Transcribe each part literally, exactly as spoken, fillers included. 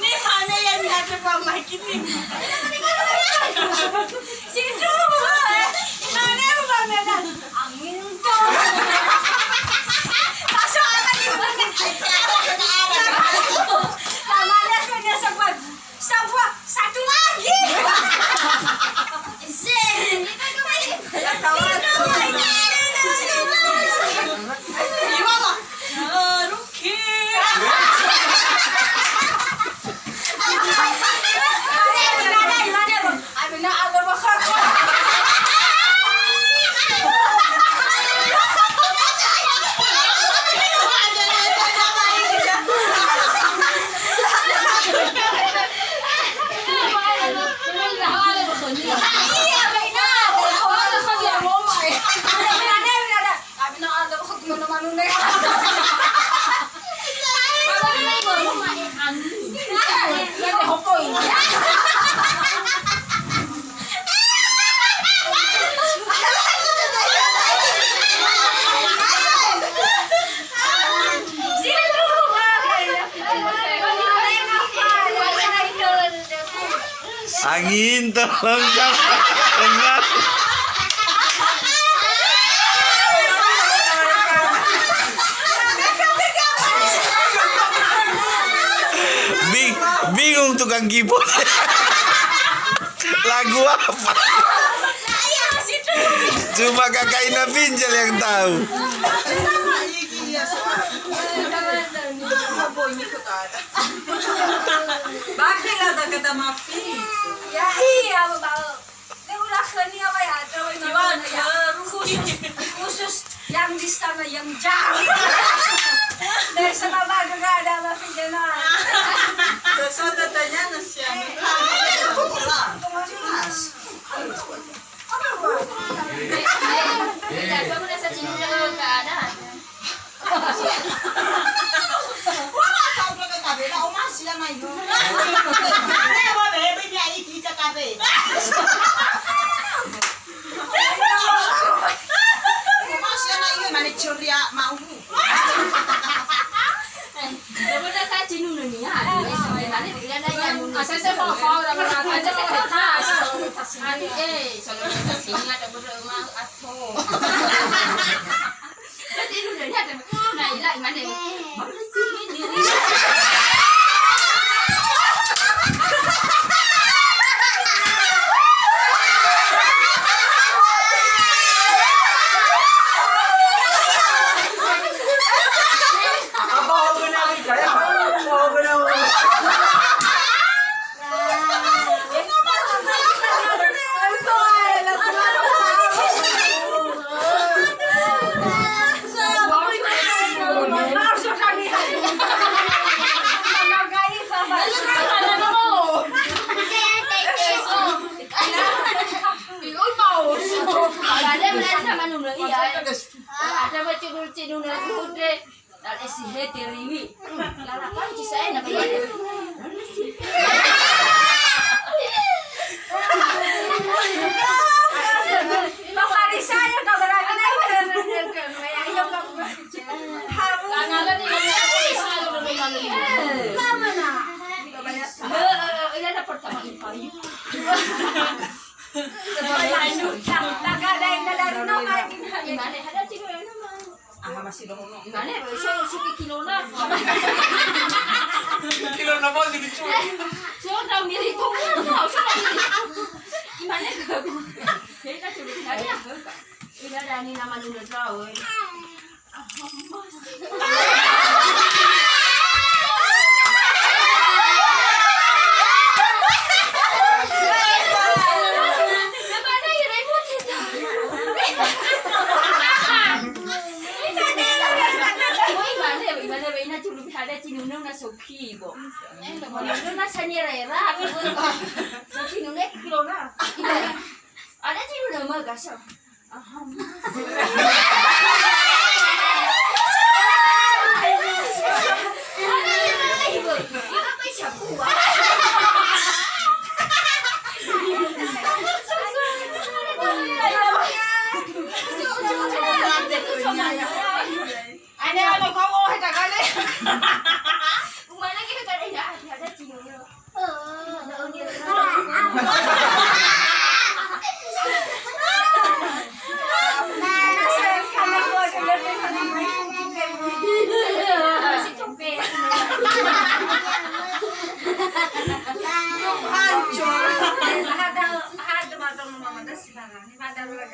Niha ne ya niha te pamaiki ni. Situ, eh. Ina ne ba mena. Angin to. Pasal lagi. Namanya kan dia sebut. Sebuah, satu lagi. Zen. Ya, kawan. Gimana? Ruki. Angin tolong jangan. Bing-, bingung tukang keyboard. Lagu apa? Cuma kakak Ina Pinjel yang tahu. Bakti lah tak kata mafi. Ya, iya, Bapak. Lewat khönia wa ya, ada wa ya. Khusus, khusus yang di sana yang jauh. Dari sana bagus ada mafi jena. Terus ada tanya nasi anu. Apa, Bu? Iya, saya udah saya sini udah keadaan. Ada baca dulu cik dulu. Lala si hete riwi. Lala panci saya nak bayar. Bapak di saya kau berani. Lala ni lala saya. Mana? Ini ada pertama kali. Tak ada yang dari rumah. Ini ada sih. Aha, masih dong, no. Imane, so, so ke kilo na. Kilo na mau jadi cuy. Eh, so, tau miri ko, no, so, tau miri ko. Imane, jadi tak cuy, tadi ya. Udah ada ni nama lu udah tahu, eh. Ada cinuna mah gasel. Aha. Ane alo kau oh heta kali. Umana kita tak ada, ada cino. Hancur. Ada, ada matang mama dah silakan. Ada lagi.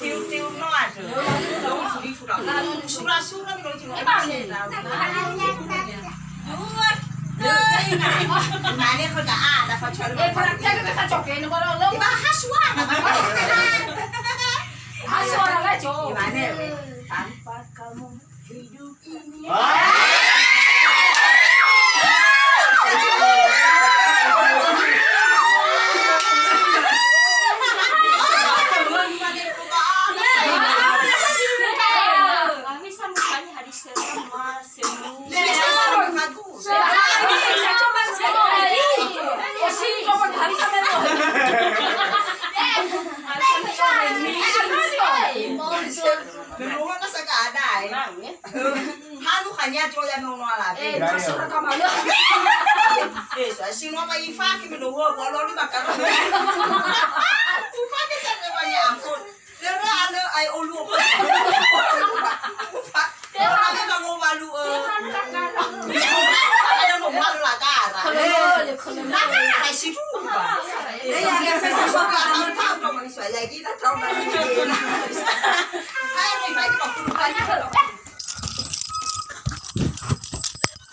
Tiu-tiu no aja. Sura-sura mi kalau cuma. Emang. Nane ko da ada faccio. Eh, praktek ke faccio ke no kalau lo. Iba haswa. Haswa lah, Jo. Gimana? Tanpa kamu hidup ini. Kami sama kami hadis sama semua. Menoa na sagada, eh. Hanu khania jo ya menoa la. Eh, masuk rekaman. Eh, so, si no ba ifaki menoa, walau di bakar. Ifaki sa ya ampun. Dera ale ai olu. Ora le ba ngowalu, eh. Ada ngowalu la kara. Kalau, kalau. La kara si tu. Ya, ya, ya, saya suka tahu, tahu, tahu, manusia lagi, tahu, tahu, manusia. Hai, mai, mai, tahu, tahu, tahu.